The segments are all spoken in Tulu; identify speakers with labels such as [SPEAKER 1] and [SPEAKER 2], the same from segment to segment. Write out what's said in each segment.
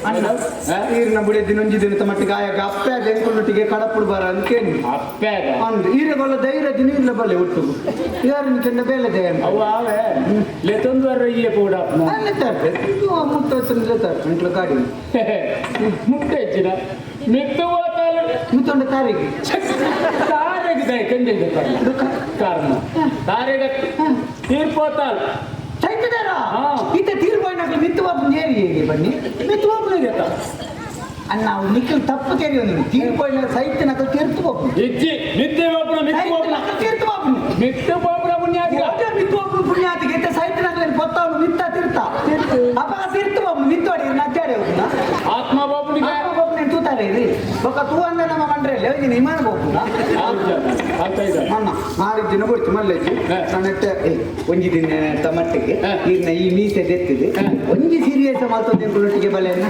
[SPEAKER 1] ಅಣ್ಣ ಈರಿನ ಬುಡೆ ದಿನೊಂಜಿ ದಿನದ ಮಟ್ಟಿಗೆ ಆಯಾಗ ಅಪ್ಪೆ ಎಂಕುಲೊಟ್ಟಿಗೆ ಕಡಪುಡು ಬರ ಅಂತೇನು
[SPEAKER 2] ಅಪ್ಪೆ
[SPEAKER 1] ಅಂದ್ ಈರೆಗೊಲ್ಲ ಧೈರ್ಯ ದಿನ ಇಲ್ಲ ಬಲ್ಲೆ ಒಟ್ಟು ಯಾರನ್ನ ಕೆಂಡ ಬೇಲೆ ದಯ
[SPEAKER 2] ಅವು ಆವೆ ಲೆತೊಂದು ವರ್ರ ಇಯ್ಯ ಕೂಡ
[SPEAKER 1] ಅಲ್ಲೇ ಮುತ್ತ ಇಂಟ್ಲ ಗಾಡಿ
[SPEAKER 2] ಮುಟ್ಟೆ ಹೆಚ್ಚಿನ ಮಿತ್ತು ಹೋತಾಲ
[SPEAKER 1] ಮುತ್ತೊಂಡ ತಾರಿಗೆ
[SPEAKER 2] ತಾರೆಗೆ ದಯ ಕಂಜೆ ಕಾರಣ ತಾರೆಗ ತೀರ್ಪೋತಾಲ್
[SPEAKER 1] ಚೈತದಾರ
[SPEAKER 2] ಹಾ.
[SPEAKER 1] ಈತ ತೀರ್ಪೋಯ್ನಾಗ ಮಿತ್ತು ಬಾಬು ಏರಿ ಹೇಗೆ ಬನ್ನಿ
[SPEAKER 2] ಮಿತ್ತು ಬಾಬುನ
[SPEAKER 1] ಅಣ್ಣ ನಾವು ನಿಕ್ಕಲ್ ತಪ್ಪು ತೆರೆಯೋ ನೀವು ತೀರ್ಪೋಯ್ನ ಸೈತ್ಯ ನಕಲ್ ತೀರ್ತು ಬಾಬು
[SPEAKER 2] ಇಜ್ಜಿ ಮಿತ್ತೆ ಬಾಬುನ ಮಿತ್ತು ಬಾಬುನ
[SPEAKER 1] ತೀರ್ತು ಬಾಬು
[SPEAKER 2] ಮಿತ್ತು ಬಾಬುನ ಪುಣ್ಯಾತ್ಗ
[SPEAKER 1] ಮಿತ್ತು ಬಾಬು ಪುಣ್ಯಾತಿಗೆ ಇತ್ತ ಸೈತ್ಯ ನಕಲ್ ಪೊತ್ತಾವನು ಮಿತ್ತ ತೀರ್ಥ ಅಪ್ಪ ತೀರ್ತು ಬಾಬು ಮಿತ್ತು ಅಡಿ ನಚ್ಚಾಡೆ ಹೋಗುನ
[SPEAKER 2] ಆತ್ಮ ಬಾಬುನಿಗೆ
[SPEAKER 1] ಬಾಬು ತೂತಾರೆ ಇರಿ ಬೊಕ್ಕ ತೂ ಅಂದ ನಮ್ಮ ಮಂಡ್ರೆ ಹೋಗಿ ಇಮಾನ ಬಾಬುನ ಅಣ್ಣ ಆರು ದಿನ ಕೊಡ್ತು ಮಲ್ಲೆಜ್ಜಿ ನನ್ನ ಒಂಜಿ ದಿನ ತಮಟ್ಟಿಗೆ ಇರ್ನ ಈ ಮೀಸೆ ದೆತ್ತಿದೆ ಒಂಜಿ ಸೀರಿಯಸ್ ಮಾತೊಂದು ಒಟ್ಟಿಗೆ ಬಲೆಯನ್ನ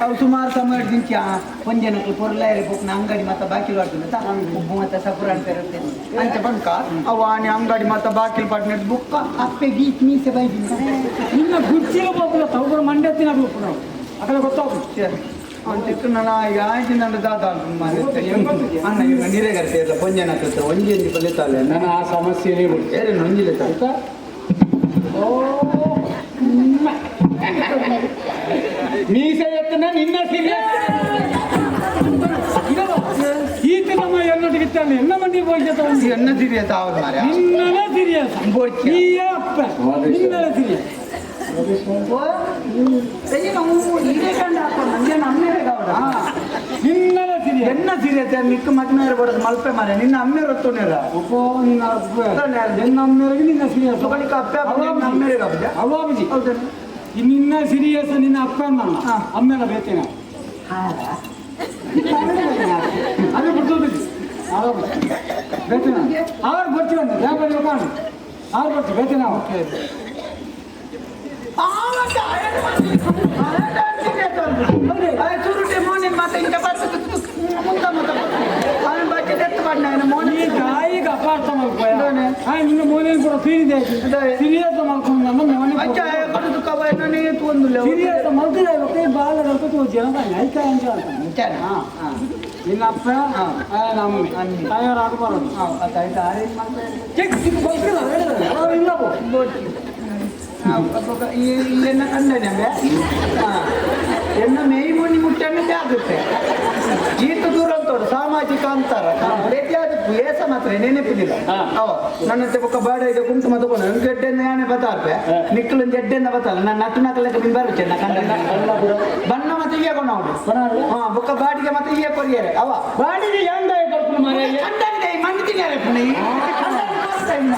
[SPEAKER 1] ಅವು ಸುಮಾರು ಸಮಯ ದಿಂಚಿ ಒಂಜನಕ್ಲು ಪೊರ್ಲಾಯರೆ ಬೊಕ್ನ ಅಂಗಡಿ ಮತ್ತ ಬಾಕಿಲ್ ಪಾಡ್ದು ಉಬ್ಬು ಮತ್ತ ಸಪುರ ಅಂತ ಇರುತ್ತೆ ಅಂಚ ಬಂಕ ಅವು ಆನೆ ಅಂಗಡಿ ಮತ್ತ ಬಾಕಿಲ್ ಪಾಡ್ನ ಬುಕ್ಕ ಅಪ್ಪೆ ಗೀತ್ ಮೀಸೆ ಬೈದಿ
[SPEAKER 3] ನಿನ್ನ ಗುರ್ಚಿಲ ಬೋಪುಲ ತೌಗುರು ಮಂಡ್ಯತ್ತಿನ ಬೋಪುನ ಅಕಲ ಗೊತ್ತಾಗ್ತದೆ
[SPEAKER 1] ಅವ್ನು ತಿಕ್ಕ ನನ್ನ ಆಯ್ತು ನನ್ನ ದಾದ ಅಣ್ಣ ಇವ್ನ ನೀರೇ ಕರ್ತೆ ಇಲ್ಲ ಒಂಜನ ಕೃತ ಒಂಜಿ ಒಂಜಿ ಬಲಿತಾಳೆ
[SPEAKER 2] ನಾನು ಆ ಸಮಸ್ಯೆನೇ ಬಿಡ್ತೆ
[SPEAKER 1] ಬೇರೆ ಒಂಜಿಲೆ ತಾತ
[SPEAKER 2] ಮೀಸೆ ಎತ್ತನ ನಿನ್ನ ಸೀರಿಯಸ್
[SPEAKER 3] ಈತ ನಮ್ಮ ಎನ್ನೊಟ್ಟಿಗೆ ಇತ್ತಾನೆ ಎನ್ನ ಮಂಡಿ ಹೋಗಿ
[SPEAKER 1] ಎನ್ನ ಸೀರಿಯಸ್ ಆವದು ಮಾರ್ರೆ.
[SPEAKER 3] ನಿನ್ನನೇ ಸೀರಿಯಸ್
[SPEAKER 1] ಬೋಡ್ಚಿ.
[SPEAKER 3] ನೀಯೇ ಅಪ್ಪ ನಿನ್ನನೇ ಸೀರಿಯಸ್
[SPEAKER 1] ಓ, ಏ, ನಾವು ಇದೇ ಕಂಡ ಹಾಕೊಂಡು ನಂಗೆ ಅಮ್ಮೇರೆ ಕಾವಡ.
[SPEAKER 3] ನಿನ್ನನೇ ಸೀರಿಯಸ್
[SPEAKER 1] ಎನ್ನ ಸೀರಿಯಸ್ ಮಿಕ್ಕ ಮದ್ಮೇರೆ ಬರೋದು ಮಲ್ಪೆ ಮಾರ್ರೆ ನಿನ್ನ ಅಮ್ಮೇರು ಒತ್ತುನೇರ
[SPEAKER 3] ಅಪ್ಪೋ ನಿನ್ನ ಅಪ್ಪ ಎನ್ನ ಅಮ್ಮೇರಿಗೆ ನಿನ್ನ ಸೀರಿಯಸ್
[SPEAKER 1] ಬಳಿಕ ಅಪ್ಪೆ ಅಪ್ಪ ನಿನ್ನ ಅಮ್ಮೇರೆ ಕಾವಡ.
[SPEAKER 3] ಅವಾಬಜಿ
[SPEAKER 1] ಹೌದೇನು?
[SPEAKER 3] ನಿನ್ನ ಸೀರಿಯಸ್ ನಿನ್ನ ಅಪ್ಪ ನನ್ನ
[SPEAKER 1] ಹಾ.
[SPEAKER 3] ಅಮ್ಮೇಲ ಬೇತೇನೆ
[SPEAKER 1] ಹಾರಾ?
[SPEAKER 3] ಅದೇ ಬಿಡ್ತೋದಿ ಬೇತೇನೆ ಆರು ಬರ್ತೀವಿ ಅಂದ್ರೆ ಯಾವ ಬರೀ ಕಾಣು ಆರು ಬರ್ತೀವಿ ಬೇತೇನೆ ನಾವು
[SPEAKER 1] ಆ, ಮತ್ತೆ ಆಯನ ಮತ್ತೆ ಆಯನ ಸೀರಿಯಸ್ ಅಂದ್ರು. ಆಯ್ ಸುರುಟೆ ಮೋನಿನ್ ಮತ್ತೆ ಇಂಥ ಬರ್ತದೆ ಮುಂದ ಮತ್ತೆ ಅವನ ಬಚ್ಚೆ ತೆತ್ತು ಪಡ್ನ ಅವನ ಮೋನಿ
[SPEAKER 3] ಈ ಗಾಯಿಗೆ ಅಪಾರ್ಥ ಮಲ್ಕೋಯ
[SPEAKER 1] ಹೌದಾನೆ?
[SPEAKER 3] ಆ ನಿನ್ನ ಮೋನೇನು ಕೂಡ ಸೀರಿದೆ
[SPEAKER 1] ಅದೇ.
[SPEAKER 3] ಸೀರಿಯಸ್ ಮಲ್ಕೊಂಡು ನನ್ನ ಮೋನೆ
[SPEAKER 1] ಅಚ್ಚ ಕೊಡುದು ಕವ ನನಗೆ ಒಂದು
[SPEAKER 3] ಸೀರಿಯಸ್ ಮಲ್ತಿದೆ ಬಾಲ ಜನ ಆಯ್ತಾ ಅಂತ ಹೇಳ್ತಾನೆ.
[SPEAKER 1] ಹಾ
[SPEAKER 3] ನಿನ್ನ ಅಪ್ಪ
[SPEAKER 1] ಹಾ.
[SPEAKER 3] ನಮ್ಮ
[SPEAKER 1] ಅಮ್ಮಿ.
[SPEAKER 3] ತಾಯಿಯವರು ಆಗಬಾರದು
[SPEAKER 1] ಆಯ್ತು ಆರೇನು ಮಾಡ್ತಾರೆ
[SPEAKER 3] ಚೆಕ್ ಗೊತ್ತಿಲ್ಲ ಹೇಳಿದ್ರೆ ಇಲ್ಲ
[SPEAKER 1] ಎನ್ನ ಕಂಡನೆ ಎನ್ನ ಮೇಯ್ ಮುಣ್ಣಿ ಮುಟ್ಟಣ್ಣದೇ ಆಗುತ್ತೆ ಈತ ದೂರ ಅಂತೋಡು ಸಾಮಾಜಿಕ ಅಂತಾರ ಭೇಟಿಯಾದ ಏಸ ಮಾತ್ರ ನೆನಪಿದಿಲ್ಲ
[SPEAKER 2] ಹಾ.
[SPEAKER 1] ಅವ ನನ್ನ ಬೊಕ್ಕ ಬೇಡ ಇದೆ ಕುಂಟು ಮತ್ತಕೊಂಡು ನನ್ನ ಗೆಡ್ಡೆಯಿಂದ ಯಾನೆ ಬತ್ತಾರ್ಪೆ ನಿಕ್ಕಲು ಜಡ್ಡೆಯಿಂದ ಬತ್ತಲ್ಲ ನನ್ನ ನಟ್ಟು ನಕಲಕ್ಕೆ ಬಿನ್ ಬರುತ್ತೆ ನಾ ಕಂಡ ಬಣ್ಣ ಮತ್ತೆ ಈಯ ಕೊನವಡು ಹಾ ಬೊಕ್ಕ ಬಾಡಿಗೆ ಮತ್ತೆ ಈಯ ಕೊರಿಯರೆ ಅವ
[SPEAKER 2] ಬಾಡಿಗೆ ಹೆಂಗ ಕೊಡ್ತೀನಿ ಮಾರ್ರೆ
[SPEAKER 1] ಕಂಡನಿದೆ ಮಣ್ಣು ತಿನ್ಯಾರೆ ಪುನಃ ಈ. ಕಂಡನಿಗೆ ಕೊಡ್ತಾ ಇಲ್ಲ.